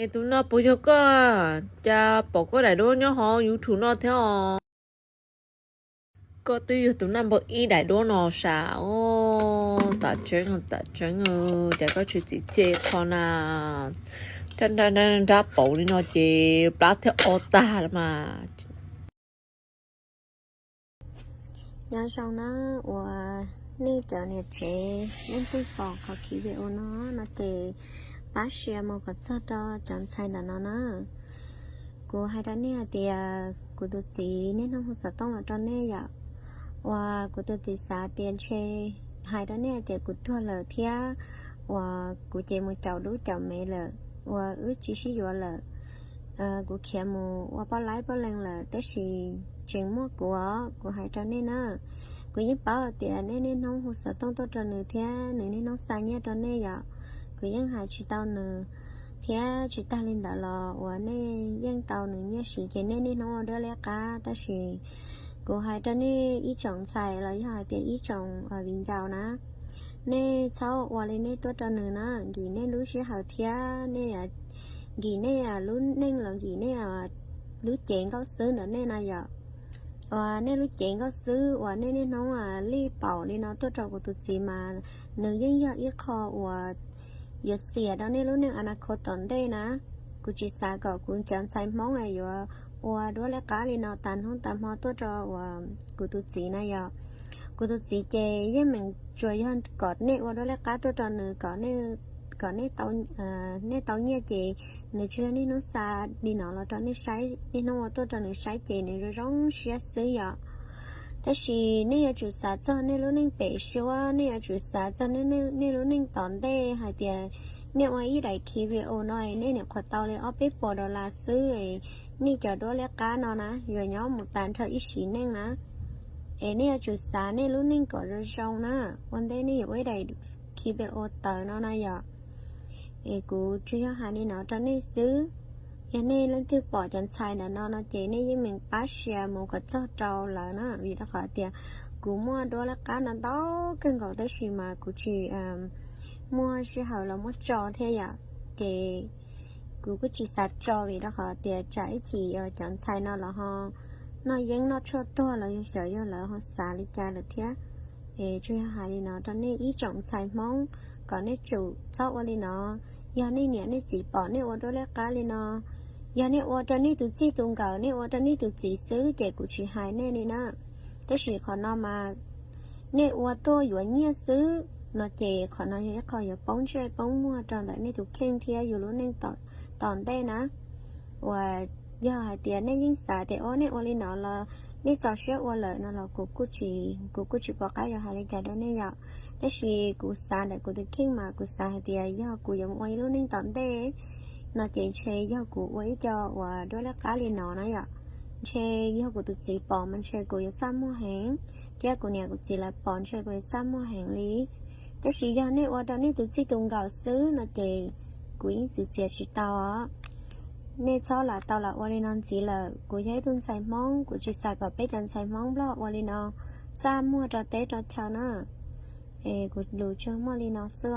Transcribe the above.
Es tus no puas yog koj? Cas pom koj daim duab nyob hauv YouTube no thiab os? Koj twb yog tus naj npawb ib daim duab no sav. Tam tseeb, tam tseeb, cas koj tsis txim txiaj qho na. Nrab pauv li no ces plab thiaj o tag mas. Nyob zoo na, uas nej cov niam tsev leej twg pom qhov video no no ces pab share mus kom txog rau cov ntxhais ntawm no na. Kuv hais rau nej hais tias kuv tus txiv niaj hnub hu xov tooj los rau nej yom. Uas kuv tus txiv xav tias ntshe, hais rau nej hais tias kuv tuag lawm thiab uas kuv ces mus caum dub caum mev lawm, uas wb tsis sib yuav lawm. Kuv khiav mus ua poj laib poj leeg lawm tab sis tseem muaj kuv os, kuv hais rau nej na. Kuv yeej paub tias nej niaj hnub hu xov tooj tuaj rau nws thiab nws niaj hnub xa nyiaj rau nej yom. Kuv yeej hais tsis tau nws thiab tsis tag li ntawd los uas nej yeej tau nws nyiaj siv ces nej niaj hnub ua duab liab qab. Tab sis kuv hais rau nej ib tsoom ntxhais los yog hais tias ib tsoom viv ncaus na, nej txhob ua li nej tuaj rau nws na, nkim nej lub sij hawm thiab nej, nkim nej lub neej los nkim nej lub cev nkauj xwb ntawm nej no yom. Uas nej lub cev nkauj xwb uas nej niaj hnub lij paum li no tuaj rau kuv tus txiv mas nws yeej yog ib qho uas yuav xiam rau nej lub neej a na kho tom ntej na. Kuv tsis xav kom kuv cov ntxhais Hmoob yuav ua duab liab qab li no tas hnub tas hmo tuaj rau uas kuv tus txiv na yom. Kuv tus txiv ces yeej meem tsuas yog kom nej ua duab liab qab tuaj rau nws kom, kom nej tau nyiaj ces nws tsuas yog niaj hnub xa li no los rau nej saib, niaj hnub ua tuaj rau nws saib ces nws zoo zoo siab xwb yom. Tab sis nej yuav tsum xav txog nej lub neej pem suab, nej yuav tsum xav txog nej lub neej tom ntej hais tias nej ua ib daim video no nej niam qhuav tau li ob peb puas dollar xwb, nej cov duab liab qab no na yuav nyob mus tas nrho ib sim neej na. Es nej yuav tsum xav nej lub neej kom zoo zoo na, ua ntej nej yuav ua ib daim video tawm no na yom. Es kuv tsuas yog hais li no rau nej xwb. Yog nej leej twg pom cov ntxhais ntawm no no ces nej yeej meem pab share mus kom txog rau lawv na, vim rau qhov tias kuv muaj duab liab qab no ntau kawg nkaus tab sis mas kuv tsis muaj sij hawm los muab tso thiab yom. Ces kuv kuj tsis xav tso vim rau qhov tias tsam ib chim cov ntxhais no los ho noj yeeb noj tshuaj tuag los yog xyov yog lawv ho xav li cas lawm thiab. Es tsuas yog hais li no rau nej ib tsoom ntxhais Hmoob kom nej tsum txhob ua li no. Yog nej niam nej txiv pom nej ua duab liab qab li no, yog nej ua rau nej tus txij tus nkawm, nej ua rau nej tus txiv xwb ces kuv tsis hais nej li na. Tab sis qhov no mas nej ua tuaj yuav nyiaj xwb no ces qhov no yog ib qho yuav poob ntsej poob muag rau ntawm nej tus kheej thiab yus lub neej tom ntej na. Uas yog hais tias nej yeej xav tias o nej ua li no los nej txaus siab ua lawm no los kuv kuj tsis pom qab yuav hais li cas rau nej yom. Tab sis kuv xav ntawm kuv tus kheej mas kuv xav hais tias yog kuv yuav ua ib lub neej tom ntej no ces ntshe yog kuv ua ib co uas duab liab qab li no na yom. Ntshe yog kuv tus txiv pom mas ntshe kuv yuav txaj muag heev, thiab kuv niam kuv txiv lawv pom ntshe kuv yuav txaj muag heev li. Tab sis yog nej ua rau nej tus txij tus nkawm xwb no ces kuv yeej txwv txiav tsis tau os. Nej txhob lam tau lam ua li no ntxiv lawm. Kuv yog ib tug ntxhais Hmoob, kuv tsis xav kom peb cov ntxhais Hmoob Nplog ua li no txaj muag rau teb rau chaw na. Es kuv lus tsuas muaj li no xwb.